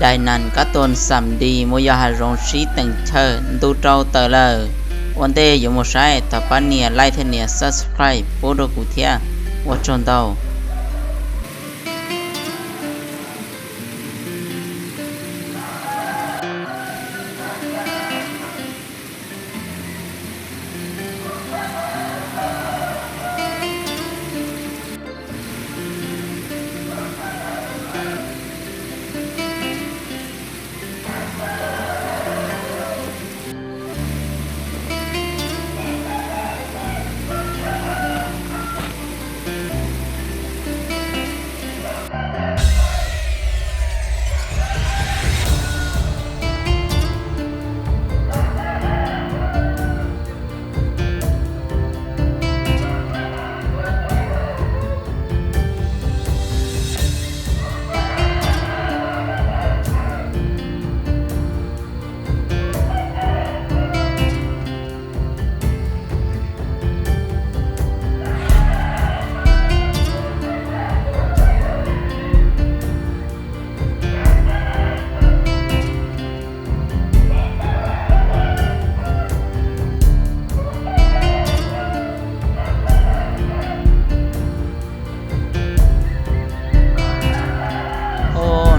Dais nas kab tuas xam nti mus yos hav zoov sib teem chaw ntu rau tawm lawm. Ua ntej yuav mus saib thov pab nias like thiab nias subscribe pub rau kuv thiab. Ua tsaug ntau.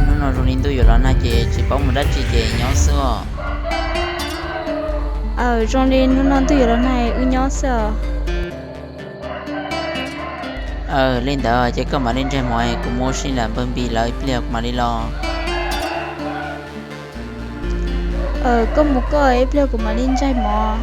Hnub no zoo li ntuj yuav los nag ces tsis paub mus dab tsi ces nyob xwb os. Aws, zoo li hnub no ntuj yuav los nag wb nyob xwb os. Aws, li ntawd ces koj mam li ntsais mov, kuv mus ua si nram npawg Npis lawv ib pliag kuv mam li los. Aws, koj mus koj, ib pliag kuv mam li ntsais mov.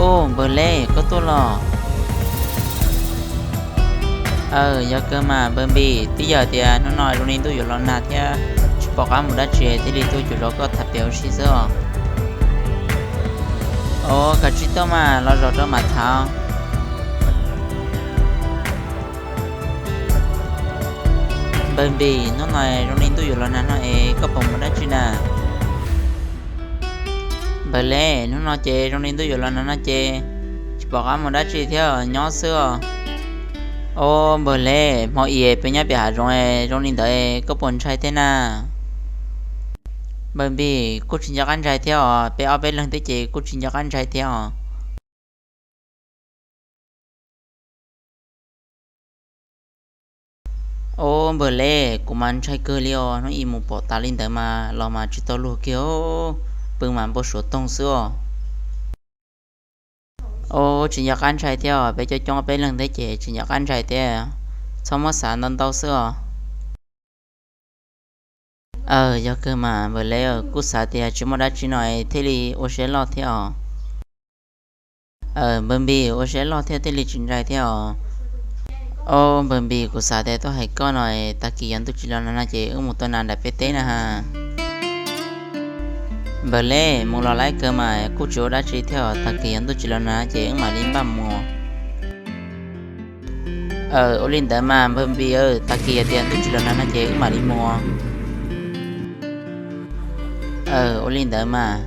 Ub, npawg Leb, koj tuaj los? Aws, yog kawg mas npawg Npis, twb yog tias hnub no zoo li ntuj yuav los nag thiab tsis pom qab mus dab tsi thiaj li tuaj cuag zov koj tham pem ua si xwb os. Ov, kav tsij tuaj mas, los zov rau mam tham. Npawg Npis, hnub no zoo li ntuj yuav los nag no es koj puas mus dab tsi na? Npawg Leb, hnub no ces zoo li ntuj yuav los nag no ces tsis pom qab mus dab tsi thiab, nyob xwb os. Ov, npawg Leb, hmo i peb nyob pem hav zoov zoo li ntawd koj puas ntshai thiab na? Npawg Npis, kuj tsis nco qab ntshai thiab os, peb ob peb leeg thiab ces kuj tsis nco qab ntshai thiab os. Ov, npawg Leb, kuv mas ntshai kawg li os, hnub i mus pom tas li ntawd mas los mas tsis tau luag kiag, pw mas npau suav toog xwb os. Ov, tsis nco qab ntshai thiab os, peb coob coob peb leeg thiab ces tsis nco qab ntshai thiab, txhob muab xav ntau ntau xwb os. Aws, yog kawg mas npawg Leb, kuj xav tias tsis muaj dab tsi no thiaj li ua siab loj thiab os. Aws, npawg Npis, ua siab loj thiab thiaj li tsis ntshai thiab os. Ov, npawg Npis, kuv xav tias tuaj hais koj no, tag kis yog ntuj tsis los nag no ces wb mus tua nas nram peb teb na ha. Npawg Leb, mus los laib kawg mas kuj tsis ua dab tsi thiab os, tag kis yog ntuj tsis los nag ces wb mam li npaj mus. Aws, ua li ntawd mas npawg Npis, tag kis yog tias ntuj tsis los nag no ces wb mam li mus. Aws, ua li ntawd mas.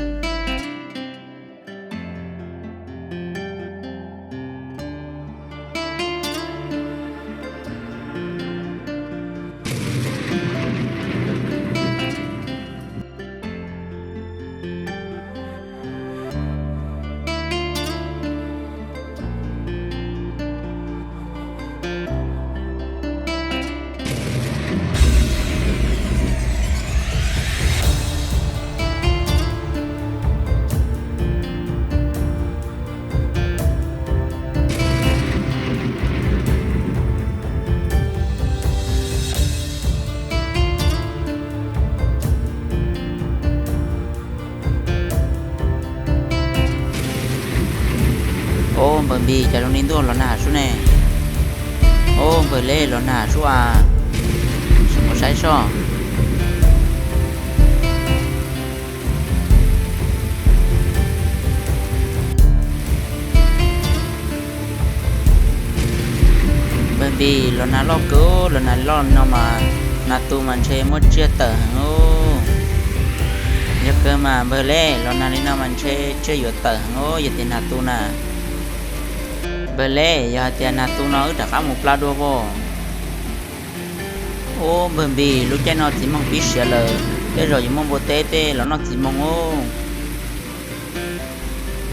Ov, npawg Npis, cas zoo li ntuj los nag sub ne. Ov, npawg Leb, los nag sub as, sim mus saib soj. Npis, los nag loj kawg, los nag loj li no mas nag tu mas ntshe muab tsiaj tawm heev os. Yog kawg mas npawg Leb, los nag li no mas ntshe tsiaj yuav tawm heev os, yog tias nag tu na. Npawg Leb, yog hais tias nag tu no wb rov qab mus plab dua as. Ub, npawg Npis, lub caij no txiv moog pib siav lawm, tej zaum yuav muaj npua teb tej los noj txiv moog os.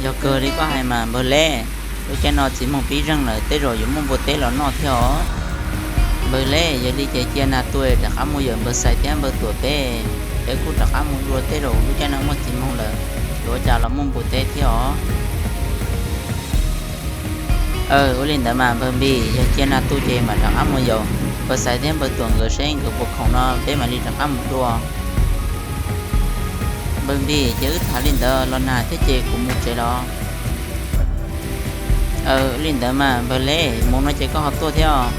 Yog kawg li koj hais mas npawg Leb, lub caij no txiv moog pib zeeg lawm, tej zaum yuav muaj npua teb los noj thiab os. Npawg Leb, yog li ces cia nag tu rov qab mus yawm npawg Xais thiab npawg Tuam peb, peb kuj rov qab mus dua, tej zaum lub caij no muaj txiv moog lawm, yuav ua cas los muaj npua teb thiab os. Aw, ua li ntawd mas npawg Npis, yog cia nag tu ces mam rov qab mus yawm npawg Xais thiab npawg Tuam nkawd seb nkawd puas khoom no peb mam li rov qab mus dua. Npawg Npis, ces wb tham li ntawd los nag thiab ces kuv mus tsev los. Aw, ua li ntawd mas npawg Leb, mus no ces koj ho tuaj thiab os.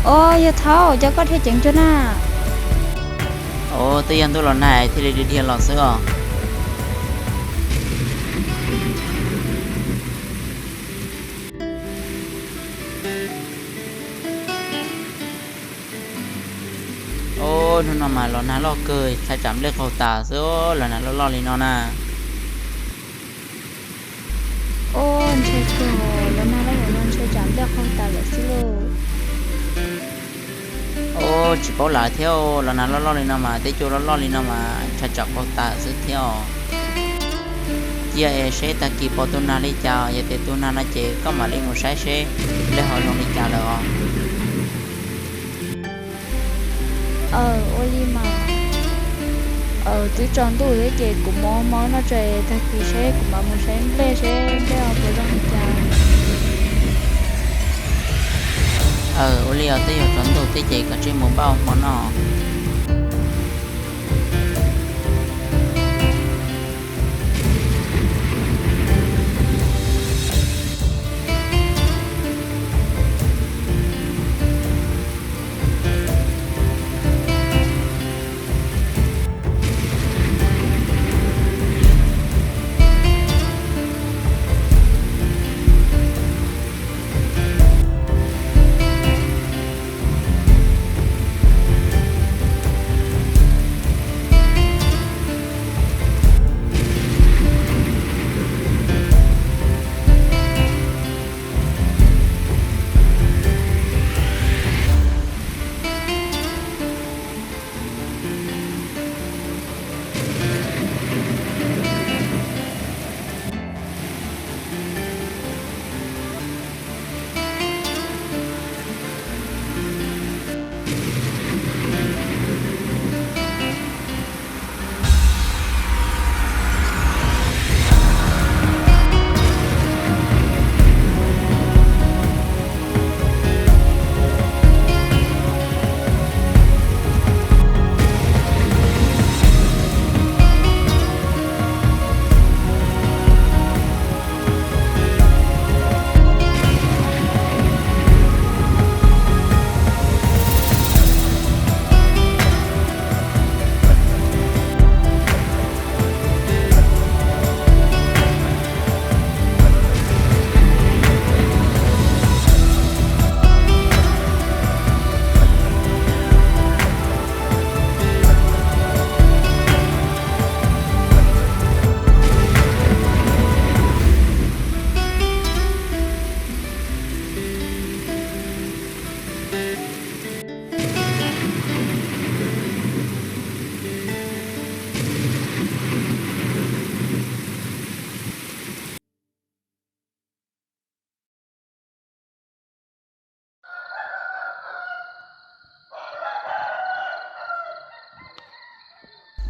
Os, yawg Thaub, cas koj dhia ceev cuag na? Os, twb yog ntuj los nag thiaj li dhia los xwb os. Os, hnub no mas los nag loj kawg, txhais tsam nplej qaug tas xwb, los nag loj loj li no na. Os, ntshai kawg, los nag loj loj no ntshai tsam nplej qaug tas lawm xwb lauj. Os, tsis paub lawm thiab, los nag loj loj li no mas, tej cua loj loj li no mas ntshai tsam qaug tas xwb thiab os. Cia es seb tag kis pom tus nag li cas, yog tias tus nag no ces koj mam li mus saib seb nplej ho zoo li cas lawm os. Aw, ua li mas. Aw, twb tsaus ntuj thiab ces kuv mus ua hmo noj tso, tag kis seb kuv mam mus saib nplej seb nplej ho puas zoo li cas. Aw, ua li os, twb yog tsaus ntuj thiab ces kav tsij mus npaj ua hmo noj.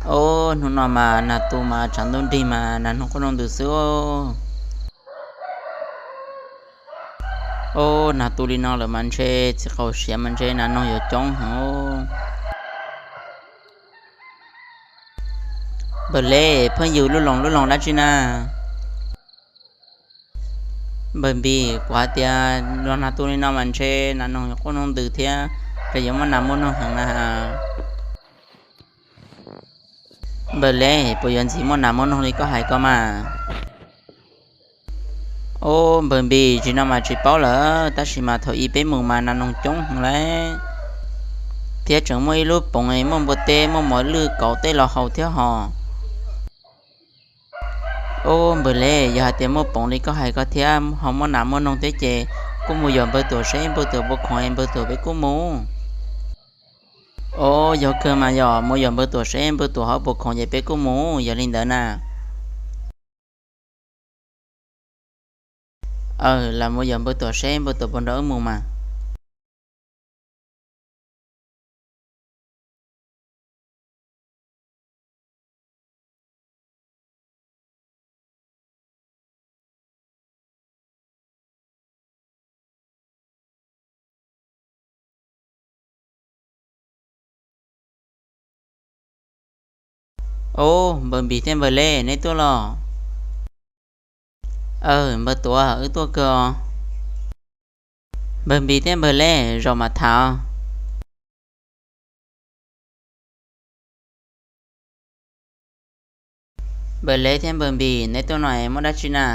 Os, hnub no mas nag tu mas tshav ntuj nrig mas nag noog quaj noog ntws xwb. Os, nag tu li no lawm mas ntshe txiv qaub siav mas ntshe nag noog yuav coob heev. Npawg Leb, pheej yws lub loos lub loos dab tsi na? Npawg Npis, kuv hais tias los nag tu li no mas ntshe nag noog yuav quaj noog ntws thiab, ntshe yuav muaj nag muaj noog heev na has. Npawg Leb, puas yuav ntxim muaj nas muaj noog li koj hais ko mas? Ub, npawg Npis, tsis no mas tsis paub lawm, tab sis mas thaum ub peb mus mas nas noog coob heev lawm, thiab tseem muaj ib lub poov muaj npua teb muaj mos lwj kauv tej los haus thiab hos. Ub, npawg Leb, yog hais tias muaj poov li koj hais ko thiab ho muaj nas muaj noog thiab ces kuj mus yos npawg Tuam seb npawg Tuam puas khoom es npawg Tuam peb kuj mus. Ub, yog kawg mas yog, mus yos npawg Tuam seb npawg Tuam ho puas khoom ces peb kuj mus, yog li ntawd na. Aws, lam mus yos npawg Tuam seb npawg Tuam puas nrog wb mus mas. Ub, npawg Npis thiab npawg Leb, neb tuaj los? Aws, npawg Tuam, wb tuaj kawg os. Npawg Npis thiab npawg Leb, zaum mam tham. Npawg Leb thiab npawg Npis, neb tuaj no es muaj dab tsi na?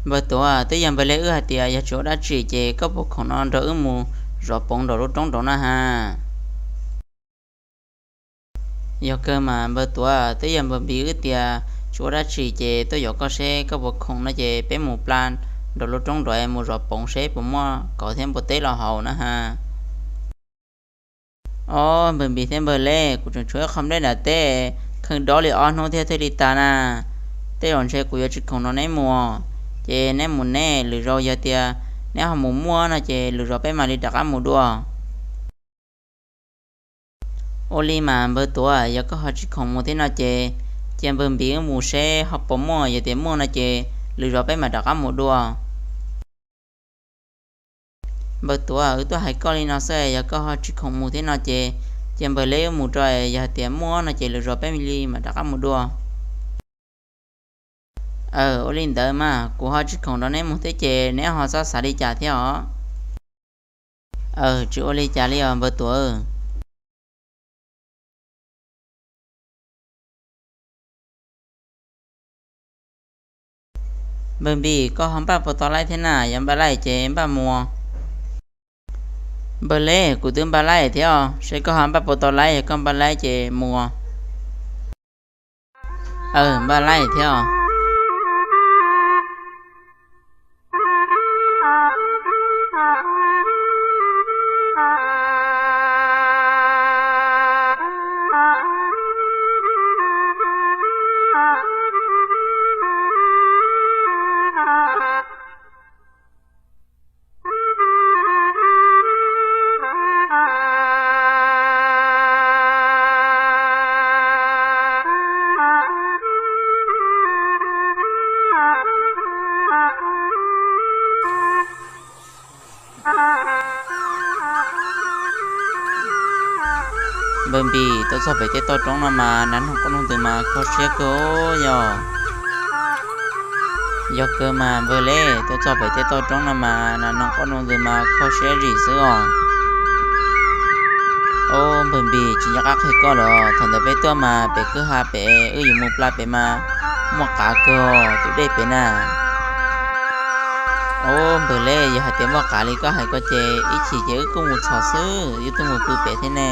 Npawg Tuam, twb yog npawg Leb wb hais tias yog tsis ua dab tsi ces koj puas khoom no nrog wb mus zov poov nraum lub roob nraud na has. Yog kawg mas npawg Tuam, twb yog npawg Npis wb tias tsis ua dab tsi ces tuaj yos koj seb koj puas khoom no ces peb mus plab nraum lub roob nraud mus zov poov seb puas muaj kauv thiab npua teb los haus na has. Ob, npawg Npis thiab npawg Leb, kuv tseem tshuav ib qho nplej nram teb kheev dob li ob hnub thiab thiaj li tas na. Tej zaum ntshe kuv yuav tsis khoom nrog neb mus, ces neb mus neb, lwm zaus yog tias neb ho mus muaj no ces lwm zaus peb mam li rov qab mus dua. Ua li mas npawg Tuam, yog koj ho tsis khoom mus thiab no ces cia npawg Npis wb mus seb ho puas muaj, yog tias muaj no ces lwm zaus peb mam rov qab mus dua. Npawg Tuam, wb tuaj hais koj li no xwb, yog koj ho tsis khoom mus thiab no ces cia npawg Leb wb mus tso, yog hais tias muaj no ces lwm zaus peb li mam rov qab mus dua. Aws, ua li ntawd mas kuv ho tsis khoom nrog neb mus thiab ces neb ho txhob xav li cas thiab os. Aws, tsis ua li cas li os npawg Tuam. Npawg Npis, koj ho npaj puas tau laib thiab na? Yog npaj laib ces npaj mus. Npawg Leb, kuv twb npaj laib thiab os, seb koj ho npaj puas tau laib, yog koj npaj laib ces mus. Aws, npaj laib thiab os. Npawg Npis, tuaj txog pem tej toj roob no mas nas noog qoob loo ntws mas kho siab kawg yog. Yog kawg mas npawg Leb, tuaj txog pem tej toj roob no mas nas noog qoob loo ntws mas kho siab zim xwb os. Ob, npawg Npis, tsis nco qab qhia koj lawm, thaum ntawd peb tuaj mas pem kwj ha pem wb yuav mus plab pem mas muaj qav kawg tus dej pem na. Ob, npawg Leb, yog hais tias muaj qav li koj hais ko ces ib chim ces wb kuj mus txhom xwb, wb twb mus pw pem thiab ne.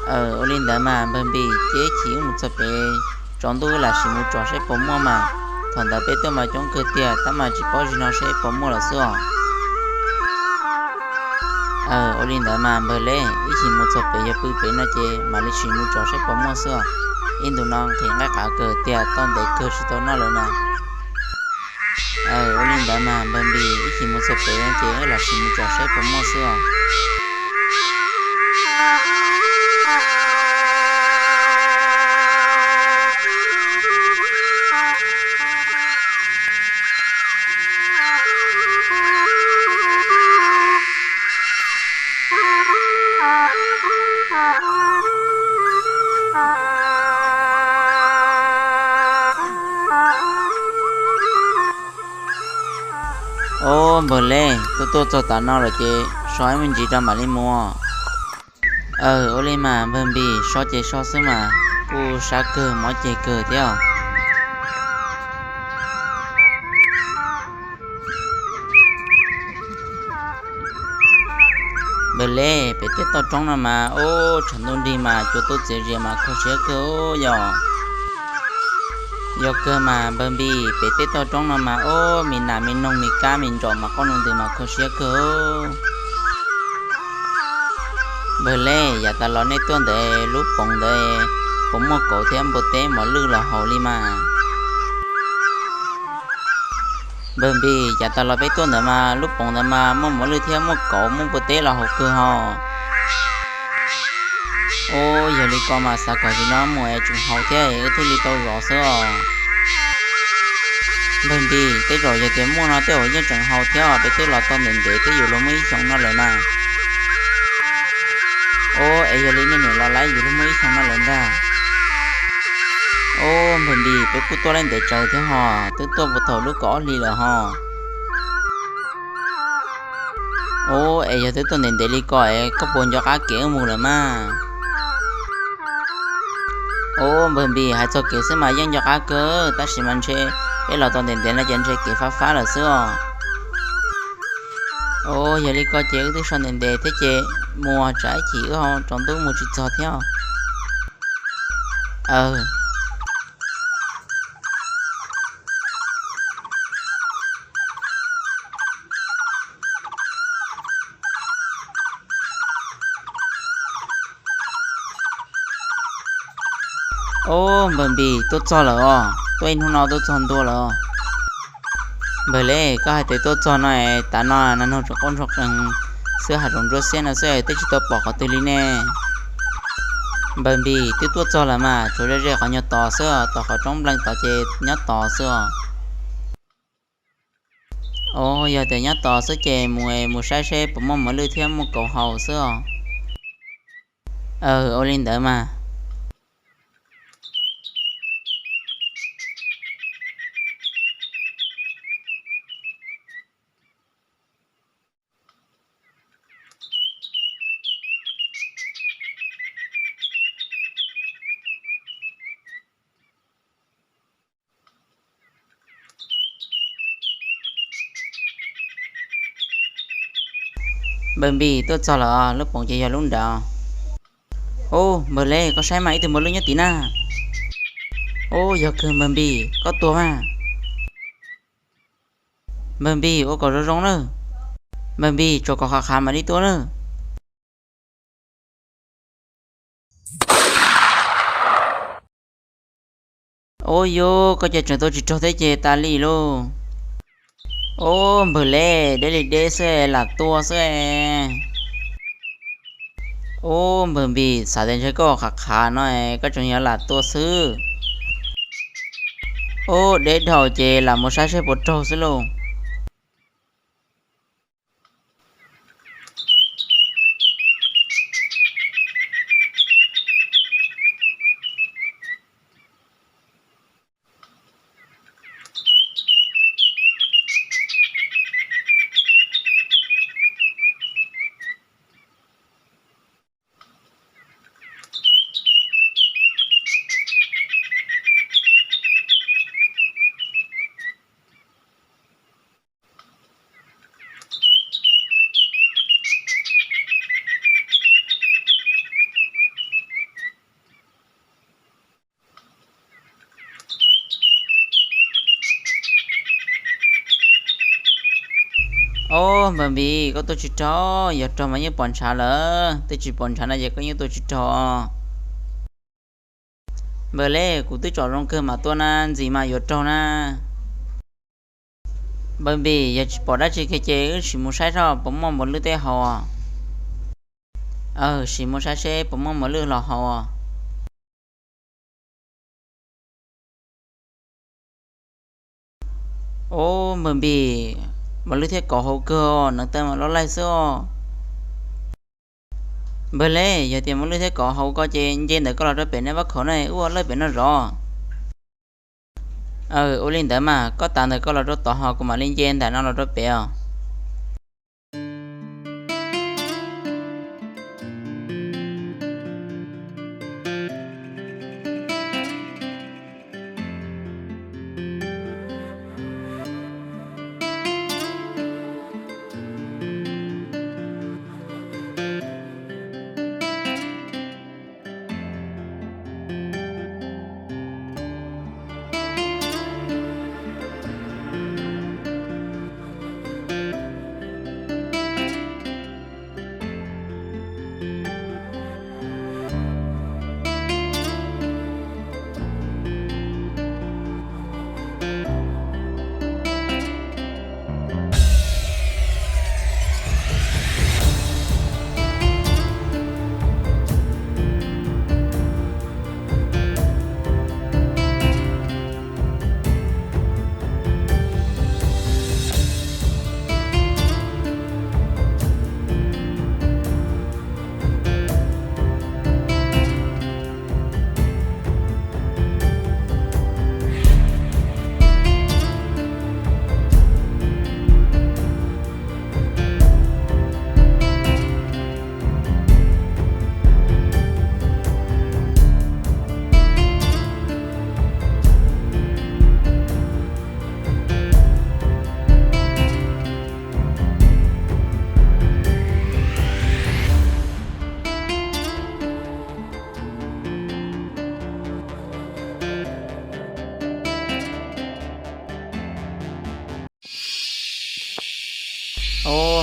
Aws, ua li ntawd mas npawg Npis, ces ib chim wb mus txog pem tsaus ntuj wb lam sim mus tsom seb puas muaj mas. Thaum ntawd peb tuaj mas coob kawg tiag, tab mas tsis paub zim no seb puas muaj lawm xwb os. Aws, ua li ntawd mas npawg Leb, ib chim mus txog pem yog pw pem no ces mam li sim mus tsom seb puas muaj xwb os. Ib ntus no nqhis nqaij qav kawg tiag, tau ntev kawg tsis tau noj lawm na. Aws, ua li ntawd mas npawg Npis, ib chim mus txog pem no ces wb lam sim mus tsom seb puas muaj xwb os. Ob, npawg Leb, tuaj tuaj txog tom no lawm ces so ib me ntsis rau mam li mus. Aw, ua li mas npawg Npis, so ces so xwb mas, kuj sab kawg mob ceg kawg thiab os. Npawg Leb, pem tej toj roob no mas ub tshav ntuj nrig mas cua tub txias zias mas kho siab kawg yom. Yog kawg mas npawg Npis, pem tej toj roob no mas ub me nas me noog me kab me ntsaum mas qoj nug ntws mas kho siab kawg. Npawg Leb, yav tas los nej tuaj ntawd lub poov ntawd puas muaj kauv thiab npua teb mos lwj los haus li mas? Npawg Npis, yav tas los peb tuaj ntawd mas lub poov ntawd mas muaj mos lwj thiab muaj kauv muaj npua teb los haus kawg hos. Ub, yog li ko mas xav kom zaum no mus es tseem haus thiab wb thiaj li tau zov xwb os. Npawg Npis, tej zaum yog tias muaj no tej zaum yeej tseem haus thiab os, peb twb los tau ntev ntev twb yuav luag muaj ib xyoos no lawm na. Ub, es yog li nej niam los laib yuav luag muaj ib xyoos no lawm ntag. Ub, npawg Npis, peb kuj tuaj laib ntev tsawv thiab hos, twb tuaj puag thaum lub kaum ob hlis lawm hos. Ub, es yog twb tuaj ntev ntev li ko es koj puas nco qab kev wb mus lawm mas? Ub, npawg Npis, hais txog kev xwb mas yeej nco qab kawg, tab sis mas ntshe peb los tau ntev ntev no ces ntshe kev fab fab lawm xwb os. Ub, yog li ko ces wb twb so ntev ntev thiab ces mus tsam ib chim wb ho tsaus ntuj mus tsis txog thiab. Aw. Ub, npawg Npis, tuaj txog lawm os, tuaj ib hnub no tuaj txog ntua lawm os. Npawg Leb, koj hais tias tuaj txog no es tav no nag noog tseem qaub ntsuag qees xwb, hav zoov ntsuab xiab no xwb twb tsis tau pom qhov twg li ne. Npawg Npis, twb tuaj txog lawm mas, tsuas ze ze qhov nyuag tod xwb os, tom qhov roob nplees tod ces nyob tod xwb os. Ub, yog tias nyob tod xwb ces mus mus saib seb puas muaj mos lwj thiab muaj kauv haus xwb os. Aw, ua li ntawd mas. Npawg Npis, tuaj txog lawm, lub poov ces yog lub nrad. Ub, npawg Leb, koj saib mas, ib tug mos lwj nyob tid na. Ub, yog kawg npawg Npis, koj tuag mas. Npawg Npis, ua kom zoo zoo nawb. Npawg Npis, tsuas kom qhav qhav mam li tuaj nawb. Ub, yus koj ces tseem tua tsis raug thiab ces tas li lauj. Ub, npawg Leb, deb li deb xwb, lam tua xwb. Ub, npawg Npis, xav tias ntshe koj qhav qhav no koj tseem yog lam tua xwb. Ub, deb dhau ces lam mus saib seb puas raug xwb lauj. Ob, npawg Npis, koj tua tsis raug, yog raug mas yeej pom ntshav lawm, twb tsis pom ntshav no ces koj yeej tua tsis raug. Npawg Leb, kuv twb tsom zoo kawg mas tua na, ntxim mas yuav raug na. Npawg Npis, yog tsis pom dab tsi kiag ces wb sim mus saib seb puas muaj npua lwj tej haus. Aw, sim mus saib seb puas muaj npua lwj los haus. Ob, npawg Npis, npua lwj thiab kauv haus kawg, neev taw mas loj laij xwb os. Npawg Leb, yog tias npua lwj thiab kauv haus ko ces nce ntawm koj los rau pem nej vaj khaum na, wb ua lawj pem no zov. Aw, ua li ntawd mas koj tav ntawm koj los rau tod ho kuv mam li nce ntawm no los rau pem os.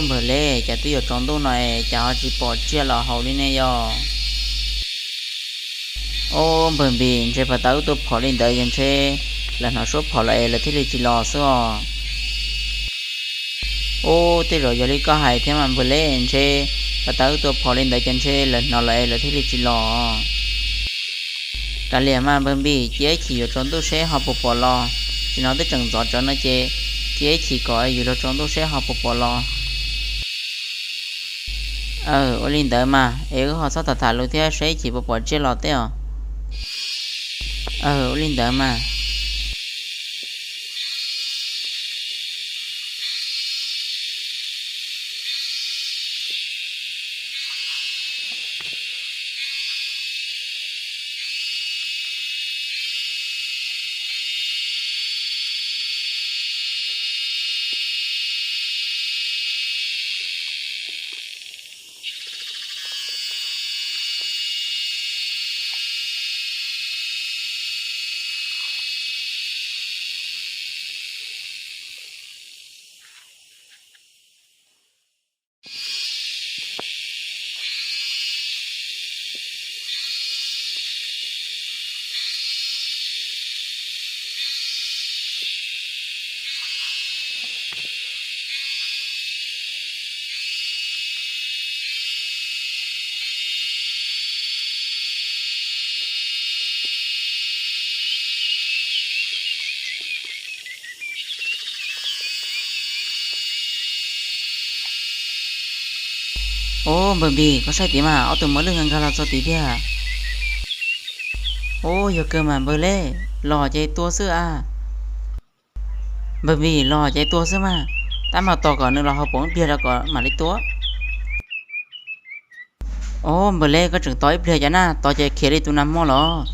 Npawg Leb, cas twb yuav tsaus ntuj no es cas ho tsis pom tsiaj los haus li ne yog? Ub, npawg Npis, ntshe pas tas wb tua phom li ntawd ces ntshe lawv hnov suab phom lawm es lawv thiaj li tsis los xwb os. Ub, tej zaum yog li koj hais thiab mas npawg Leb, ntshe pas tas wb tua phom li ntawd ces ntshe lawv hnov lawm es lawv thiaj li tsis los. Kav liam mas npawg Npis, cia ib chim yuav tsaus ntuj seb ho puas pom los. Tsis no twb tseem ntxov tsawv no ces cia ib chim kom yuav luag tsaus ntuj seb ho puas pom los. Aw, ua li ntawd mas es wb ho txhob tham tham lus thiab, seb ib chim puas pom tsiaj los teb os. Aw, ua li ntawd mas. Ub, npawg Npis, koj saib tid mas, ob tug mos lwj nkag nkag los txog tid tiag. Ub, yog kawg mas npawg Leb, los ces tua xwb a. Npawg Npis, los ces tua xwb mas, tab mas tos kom nws los haus poom ib pliag rau kom mam li tua. Ub, npawg Leb, koj tseem tos ib pliag cas na, tos ces khiav li tus nag hmo los.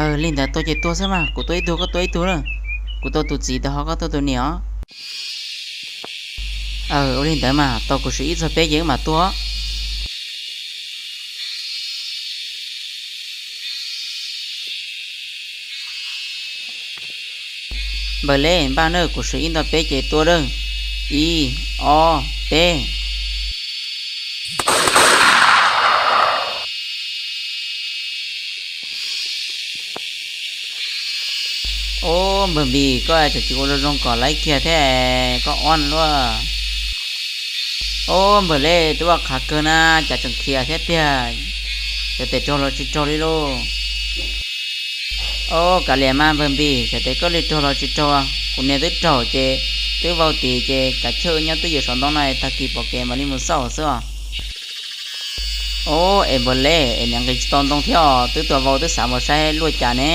Aw, li ntawd tua ces tua xwb mas, kuv tua ib tug koj tua ib tug na. Kuv tua tus txiv tau ho koj tua tus niam os. Aw, ua li ntawd mas, tos kuv swm ib txog peb ces wb mam tua. Npawg Leb, npaj na, kuv swm ib ntog peb ces tua lawm. Ib, ob, peb. Ub, npawg Npis, koj tseem tsis ua zoo zoo kom laib kiag thiab, koj ob luaj. Ub, npawg Leb, twb ua qhav kawg na, cas tseem khiav thiab tiag. Xyov tes raug los tsis raug li lauj. Ub, kav liam mas npawg Npis, xyov tes koj li raug los tsis raug, kuv niag twb raug ces twb vau tid ces kav chawj wb nyob twj ywm saum ntoo no, tag kis pom kev mam li mus xauj xwb os. Ub, es npawg Leb, es niam nqis tsis tau ntoo thiab os, twb tua vau twb xav mus saib luaj cas ne.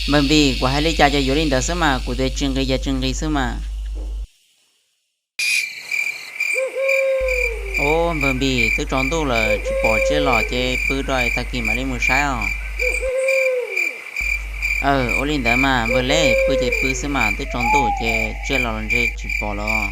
Npawg Npis, kuv hais li cas ces yuav li ntawd xwb mas, kuv tias tsis nqis ces tsis nqis xwb mas. Ub, npawg Npis, twb tsaus ntuj lawm tsis pom tsiaj los ces pw rau tag kis mam li mus saib os. Aw, ua li ntawd mas npawg Leb, pw ces pw xwb mas, twb tsaus ntuj ces tsiaj los los ntshe tsis pom los.